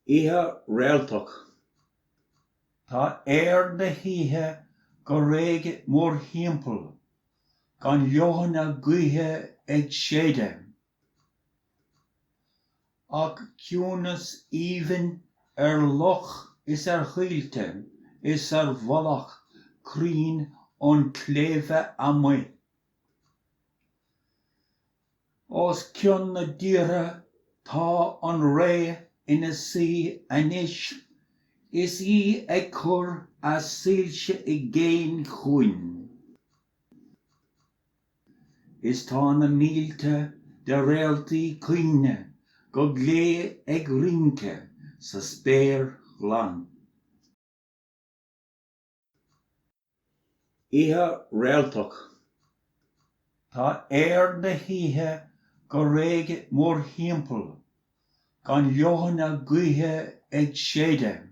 Oíche réaltach. Tá aer na hoíche go réidh mórthimpeall, gan leoithne gaoithe ag séideadh, ach ciúnas aoibhinn ar loch is ar choillte is ar mhullach crainn an tsléibhe amuigh. Os cionn na dtíortha tá an ré ina suí anois is í ag cur a soilse i gcéin chugainn. Is tá na mílte de réaltaí caoine go glé ag rince sa spéir ghlan. Oíche réaltach. Tá aer na hoíche go réidh mórthimpeall, gan leoithne gaoithe ag séideadh,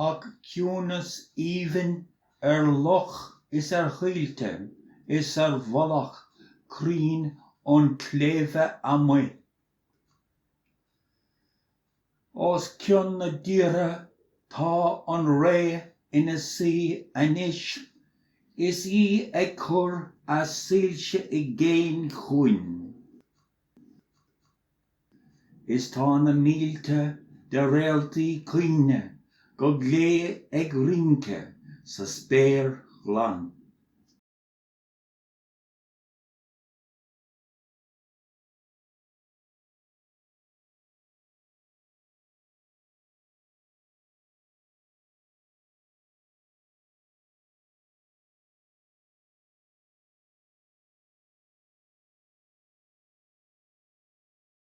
ach ciúnas aoibhinn ar loch is ar choillte is ar mhullach crainn an tsléibhe amuigh. Os cionn na dtíortha tá an ré ina suí anois is í ag cur a soilse i gcéin chugainn. Is tá na mílte de réaltaí caoine go glé ag rince sa spéir ghlan.